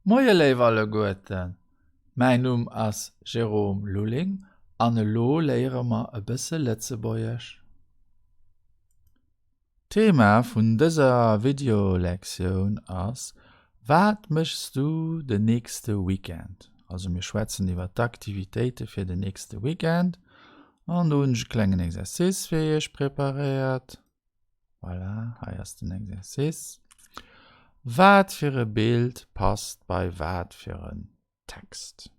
Moie léif alleguerten, mäin Numm ass Jérôme Lulling an elo léiere mer e bësse Lëtzebuergesch. D'Thema vun dëser Videolektioun ass Wat méchs du den nächste Weekend? Also mir schwätzen iwwer d'Aktivitéite fir den nächste Weekend an do hunn ech e klengen Exercice fir iech preparéiert. Voilà, hei ass den Exercice. Wat fir e Bild passt bei wat fir en Text?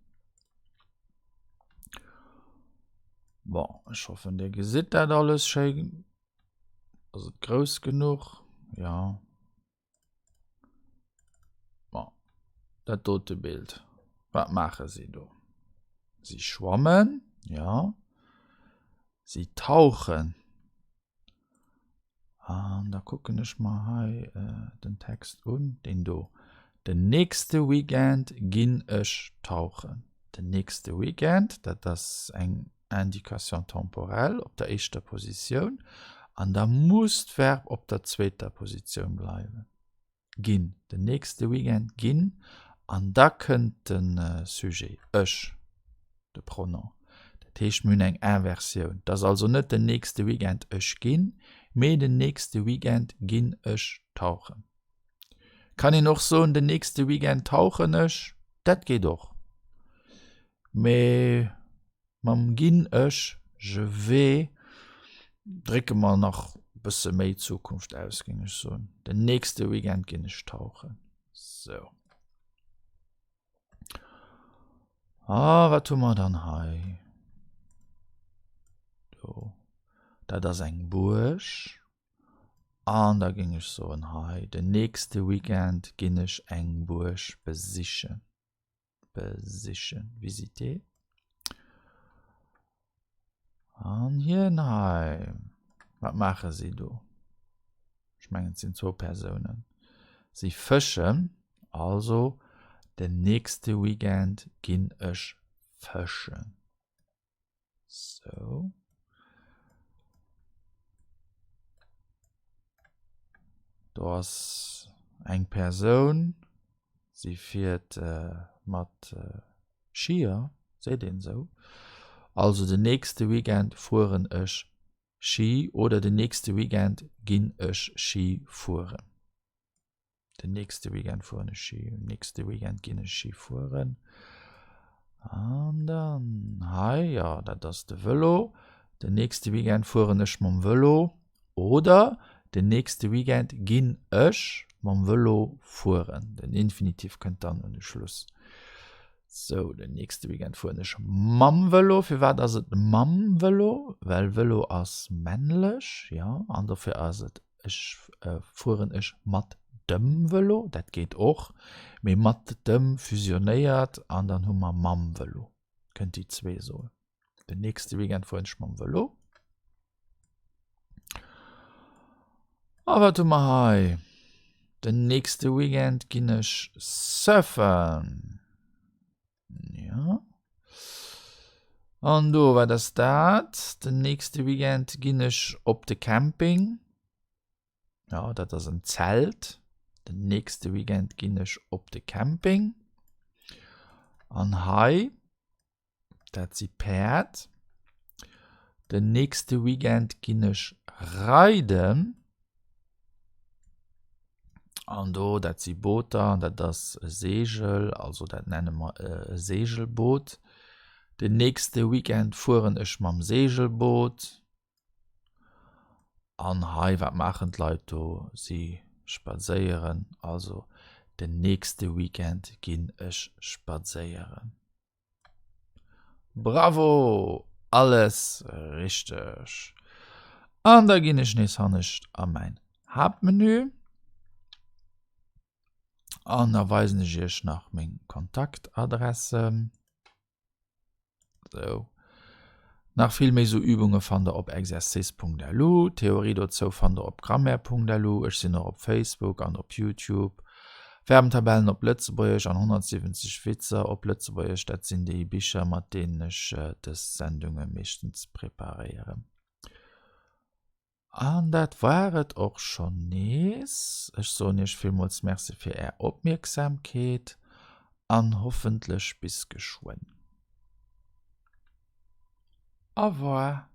Bon, ech hoffen, Dir gesitt dat alles schéin. Ass et grouss genuch? Ja. Bon, dat dote Bild. Wat maache si do? Si schwammen, ja. Si tauchen. An da kucken ech mer hei den Text un, deen do. Den nächste Weekend ginn ech tauchen. Den nächste Weekend, dat ass eng Indication temporelle op der éischter Positioun. An da muss d'Verb op der zweeter Positioun bleiwen. Ginn, den nächste Weekend ginn, an da kënnt de Sujet, ech, de Pronom. Dat heescht, mir hunn eng Inversioun. Et ass also net den nächste Weekend ech ginn, mee den nächste Weekend ginn ech tauchen. Kann een och soen, den nächste Weekend tauchen ech? Dat geet och. Mee Mam ginn ech, je vais, drécke mer nach bësse méi Zukunft aus, géing ech soen. Den nächste Weekend ginn ech tauchen. Sou. Ah, wat hu mer dann hei? Do. Dat ass eng Buerg. An da géing ech soen hei, den nächste Weekend ginn ech eng Buerg besichen. besichen, visiter. An hien hei, wat maache si do? Ech mengen, et sinn zwou Persounen. Si fëschen, also den nächste Weekend ginn ech fëschen. Sou. Do ass eng Persoun, si fiert mat Skier, seet een esou. Also den nächste Weekend fueren ech Ski oder den nächste Weekend ginn ech Ski fueren. Den nächste Weekend fueren ech Ski. Den nächste Weekend ginn ech Ski fueren. An dann hei, ja, dat ass de Vëlo. Den nächste Weekend fueren ech mam Vëlo. Oder den nächste Weekend ginn ech mam Vëlo fueren. Den Infinitiv kënnt dann un de Schluss. Sou, den nächste Weekend fueren ech mam Vëlo. Firwat ass et mam Vëlo? Well Vëlo ass männlech, jo, an dofir ass et Ech fueren ech mat dem Vëlo, dat geet och, mee mat dem fusionéiert an dann hu mer mam Vëlo. Kënnt déi zwee soen. Den nächste Weekend fueren ech mam Vëlo. A wat hu mer hei? Den nächste Weekend ginn ech surfen. Ja. An do, wat ass dat? Den nächste Weekend ginn ech op de Camping. Ja, dat ass en Zelt. Den nächste Weekend ginn ech op de Camping. An hei, dat si Päerd. Den nächste Weekend ginn ech reiden. An do, dat si Booter, an dat ass e Seegel, also dat nenne mer e Seegelboot. Den nächste Weekend fueren ech mam Seegelboot. An hei, wat maachen d'Leit do? Si spadséieren. Also den nächste Weekend ginn ech spadséieren. Bravo! Alles richteg! An da ginn ech nees hannescht a mäin Haaptmenü. An da weisen ech iech nach meng Kontaktadressen. Sou. Nach vill méi sou Übunge fannt der op exercice.lu. D'Theorie dozou fannt der op grammaire.lu. Ech sinn och op Facebook an op YouTube. Verbentabellen op Lëtzebuergesch an 170 Witzer op Lëtzebuergesch, dat sinn déi Bicher, mat deenen ech dës Sendunge meeschtens preparéieren. An dat war et och schonn nees. Ech soen iech villmools Merci fir är Opmierksamkeet. An hoffentlech bis geschwënn. Au revoir.